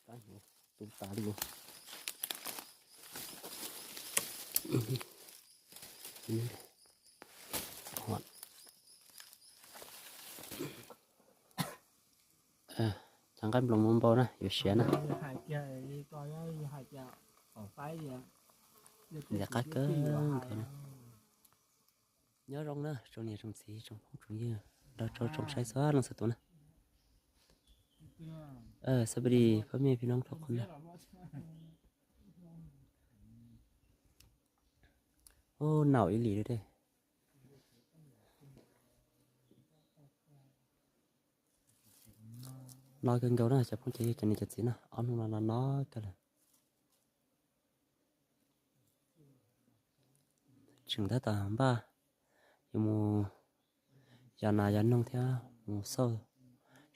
Tab hnyuv tu tas li. Cov nqaij nploos muaj npau na, yuav siav na. Ntiav qab kawg nkaus na. Nyob zoo na tsoom niam tsoom txiv tsoom phooj tsoom ywg, nrog rau tsoom saib txhua leej txhua tus na. Sawv daws pab me phi noob thov qhov na. Ub, naum ib lim li dej. No kawg nkaus na cov phooj cov ywg cov niam cov txiv na, ob hnub no no no kawg lawm. Tseem tab tom npaj yuav mus yos nas yos noog thiab mus xauj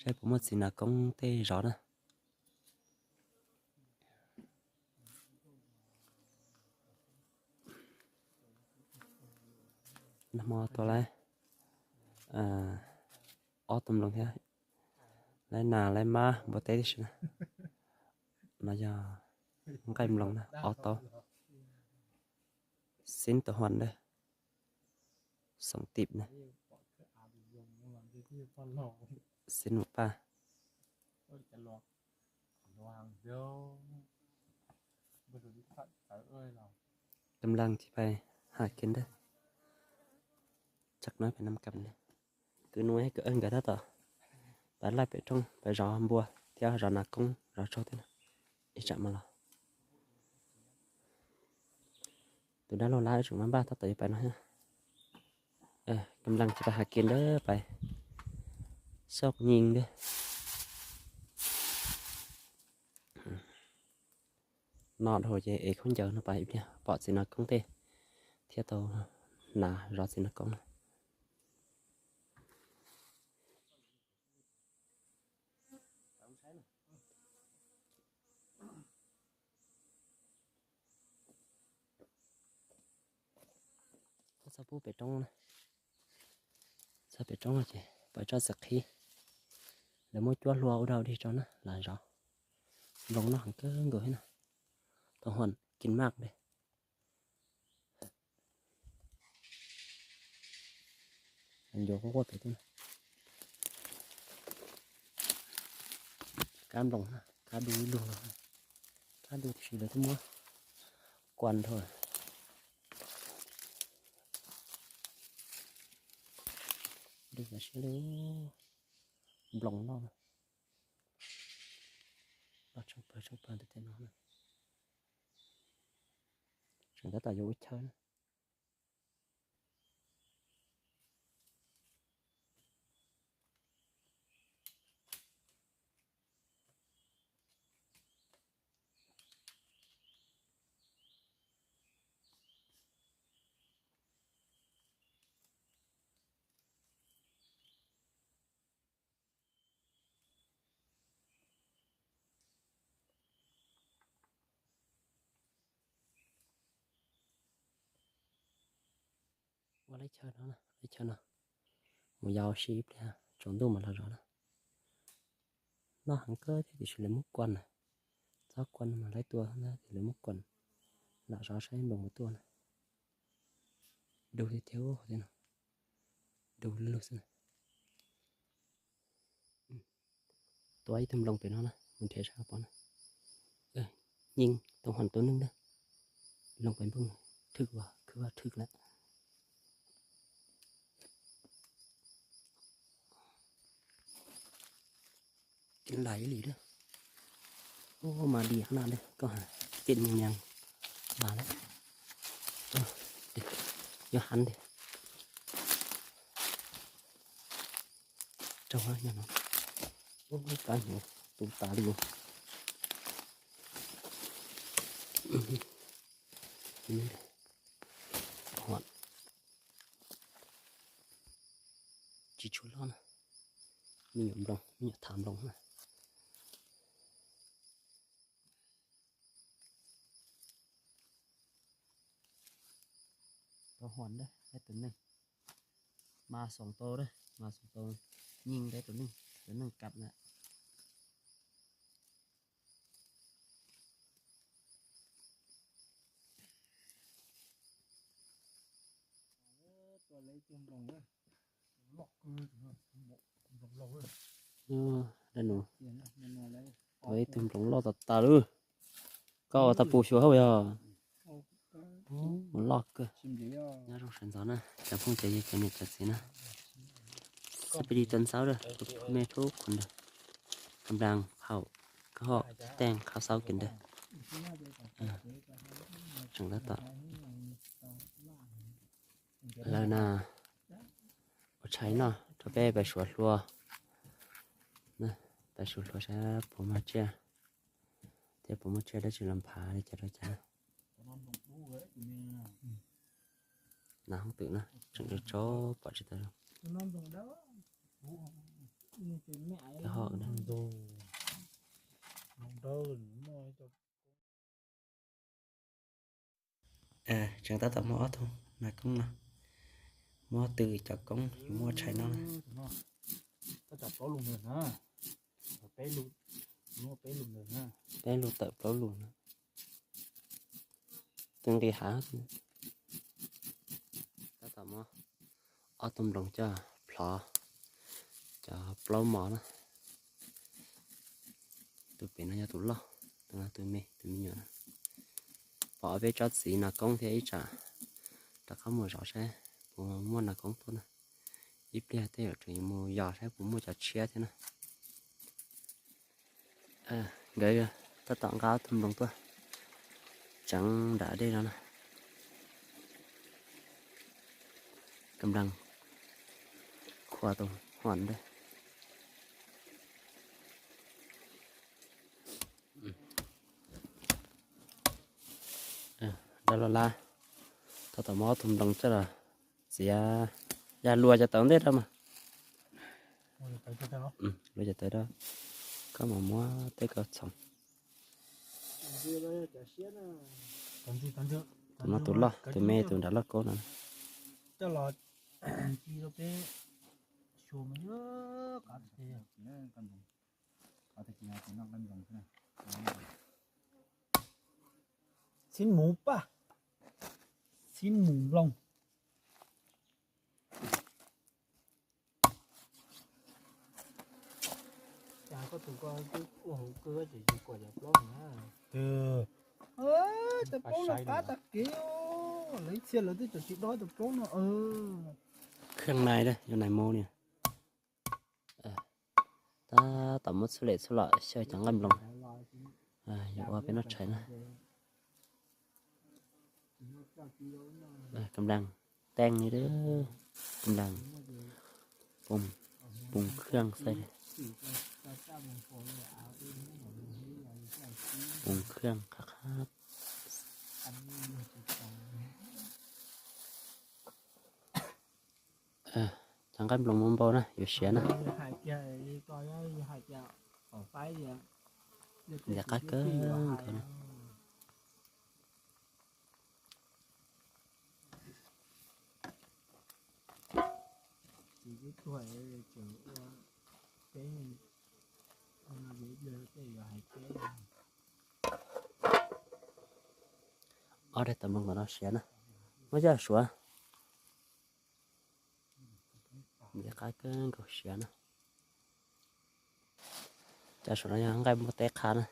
saib puas muaj txiv nas koob tej zov na. Nag hmo tua lawm ob tug nploos thiab, lawv nas lawv mab npua teb tib si na. No yog nqaij nploos na, ob tauv. Xib tus huam ntawd, xoom tim na, xib nus paj. Tam leej tsis pais hais kev ntawd, tsam no pais nam kam ne, kwv nuav kwv nkawd tab tom pais laij pem roob pais zov npua thiab zov nas koob zov tsaug thiab na. Ib tsam mas los tus dab laug lab tseem maj npaj tab tom yuav pais no thiab. Tam leej tsis pais hais kev ntawd pais xauj nyeeg ntawd. No dhau ces ev khaub ncaws no pais ib pliag pom txiv nas koob tej thiab tau hnav zov txiv nas koob na. Txog pub pem roob na, txog pem roob no ces pais tso txiv qhib, lawv muab cuab hlua ua dau dig rau na lam zov. Nploos no heev kawg nkaus thiab na, tau huam kis maj li. Ncuav quaj quaj pem teb na. Kab nploos na, kab du ib lug, kab du tiam sis lawv twb muab kuas dhau. Du tas siab li, nploos loj, loj tshaj plaws tshaj plaws ntawm tej no na. Tseem tab tom yuav ua chaw na. Ua leb chaw no, leb chaw no mus yos si ib pliag tsaus ntuj mas los zov na. Noj heev kawg thiab tiam sis lawv muab kuas na, txhob kuas mas lawv tuaj na, lawv muab kuas lam zov saib nploos puas tuaj na. Du tiag tiag, du lug xwb na. Tua ib tug nploos pem no na, mus nrhiav saib puas pom na. Nyeej tau hom tua neeg na, nploos pem nploos thwm as, khwb as thwm lawm. Lais ib lim lawm. Ub, mas dim qhov no lawm, koj hais tias mus nyas mas lawm. Yuav heev tiag. Raug nyob no. Ub, kab hnyuv tu tas li. Tsis tshua loj na, me nyuam nploos, me nyuam thav nploos na. Tau huam dab, ib tug neeg mas xoom tau dab, mas xoom tau nyeej dab, tus neeg, tus neeg kam na. Dab nus, ua ib tug nploos loj tas tas lawm. Koj ua tau pus xyuas hauj yog. Mus loj kawg. Nyob zoo sawv ntxov na cov phooj cov ywg cov niam cov txiv na. Xab pis dis tuaj ntxaub rau tus me tub qhov ntawd. Nplas, haum, koj hoj, teej, khab xaub kiag ntawd. Tseem tab tom lawm na. Ua tshais noj rau peb pais suav hlua. Pais suav hlua saib puas muaj tsiaj, thiab puas muaj tsiaj dab tsi los nphav li cas rau cas. Nas hoob twm na, tseem tso tso pom tsis tau. Tseem tab tom muaj ob tug nas koob no, muab tw cov koob yuav muab tshais no na. Peb lug tawm plaub lug na. Twb nqis hav. Tab tom muab ob tug nploos coj plhov cov plaub mos na. Tus pem no yog tus loj, tus no tus me, tus me nyuam na. Pom ob peb tsob txiv nas koob thiab ib tsam rov qab mus zov saib puas muaj nas koob tuaj na. Ib pliag tej zaum tseem yuav mus yos saib puas muaj cov tshiab thiab na. Nkawd tab tom nqa ob tug nploos tuaj tseev nram dej no na. Kam nplas khuam tus huam ntawd. Dab los lab, tab tom muab ob tug nploos coj los txiav, yog luas cov tawv ntej rau mas. Luas cov tawv rau, koj mam muab tej ko txhoov. Tus no tus loj, tus me tus nram loj koob no. Xib mus paj, xib mus nploos. Cas koj tus ko ua hauv kawg ces tsis kuam cov plaub na. Cov plaub no qab tag kev, lawv ib txhia lawv twb tsis dob cov plaub no. Khaj nais, yog nais mos ni. Tab tom muab txhua lem txhua lom xyaw cov nqaij nploos yuav ua peb noj tshais na. Kam nplas teej li, kam nplas poo khaj xwb, poo khaj qab qab. Cov nqaij nploos muaj npau na, yuav siav na. Ntxim qab kawg nkaus na. Ob daim tawv nploos no siav na, muab coj suav. Ntxim qab kawg nkaus siav na. Cov saum no yog nqaij nploos teb qha na.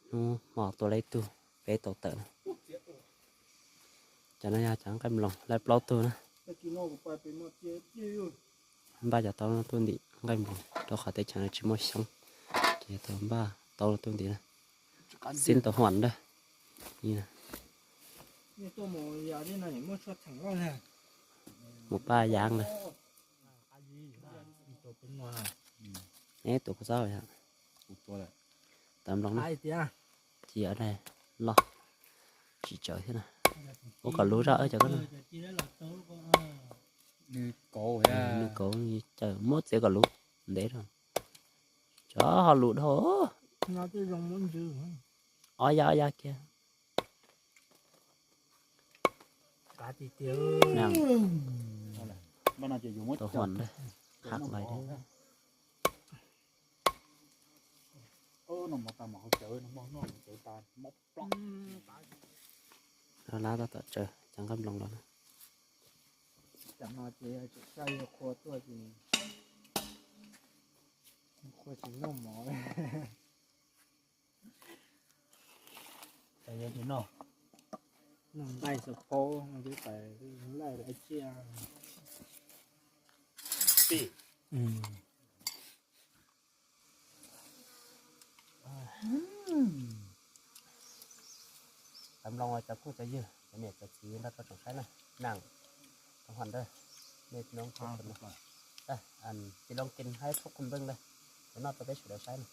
Hnub hmo tua lawm ib tug, peb tau tawm na. Cov no yog cov nqaij nploos lawm plaub tug na. Npaj cov taub no tuaj ntim nqaij nploos rau qhov teb chaws no tsis muaj xyoob, ces tau npaj taub no tuaj ntim na. Xib tau huam ntag. Mus paj yav ntag. Neb tus kuv txob yom. Tawv nploos na. Ci os, loj tsis tsawv thiab na. Ua kom luv zog cov ko na. Nws kauv, caws muab txiav kom luv ntev rau. Cov ho luv dhau. Ob yav ob yav kiag. Tau huam, qhab lais. Lab tab tom tsaws cov nqaij nploos los na. Tam no ces yog tseem xyov yuav qhua tuaj ces qhua tsis noj mov. Noj nqaij xav phaub no twb pais laij lawv tsiaj. Tau mloog cov phooj cov ywg, cov niam cov txiv nrog rau tsoom saib na, Naj, Hua Ntawg, nej tsis loos kis haib phob khuv npleej ntawd, kuv noj rau peb sawv daws saib na.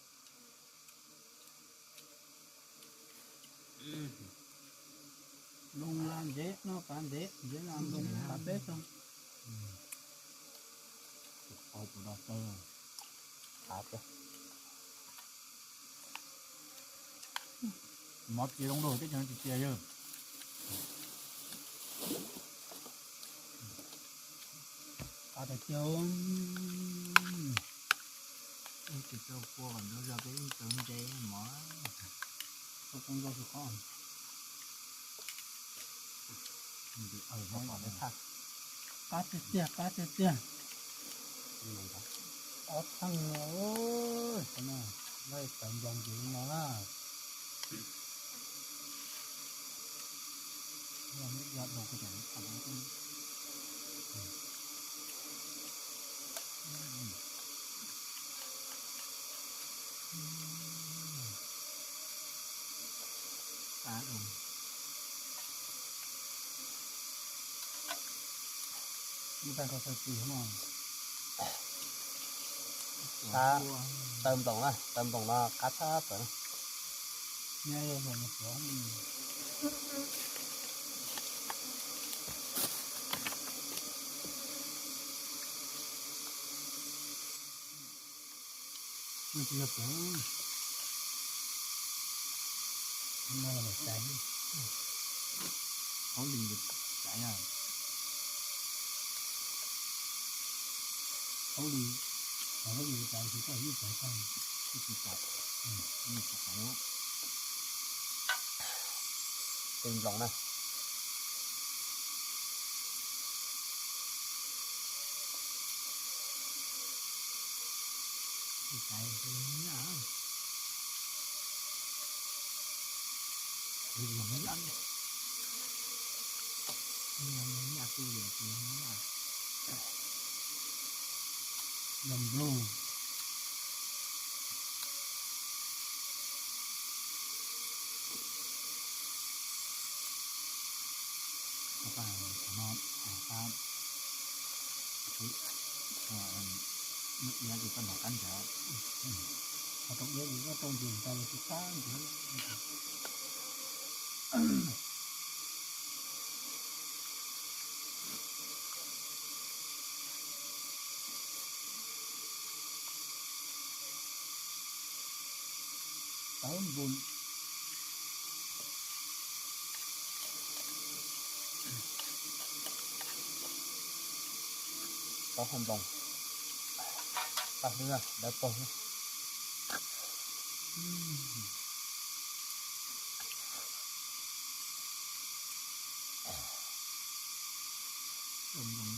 Loo la ntsev noj kav ntsev, ntsev la loo kav peb tog. Mov txias zoo dua teb chaws tsis txias yog. Qab tiag tiag. Tsis tau kua kom nrau zog peb tawv ntse mov. Tau kua nrau tsis qab. Qab tiag tiag, qab tiag tiag. Ob txheej no, laij tawv nploos ntsis no na. Qab tawv nploos na, tawv nploos no qab tshaj plaws na. Hauj lwm caiv, hauj lwm, hauj lwm caiv tsis tau ib caiv tag, ib caiv, ib caiv. Tawv nploos na. Nploos. Ib tsis tau nov qab ntsev, ho rau ib tsis tau ntsev ntau tsis qab ntsev. Tawv nploos. Tawv hauv nploos, paj hlwb dawb paug. Tawv nploos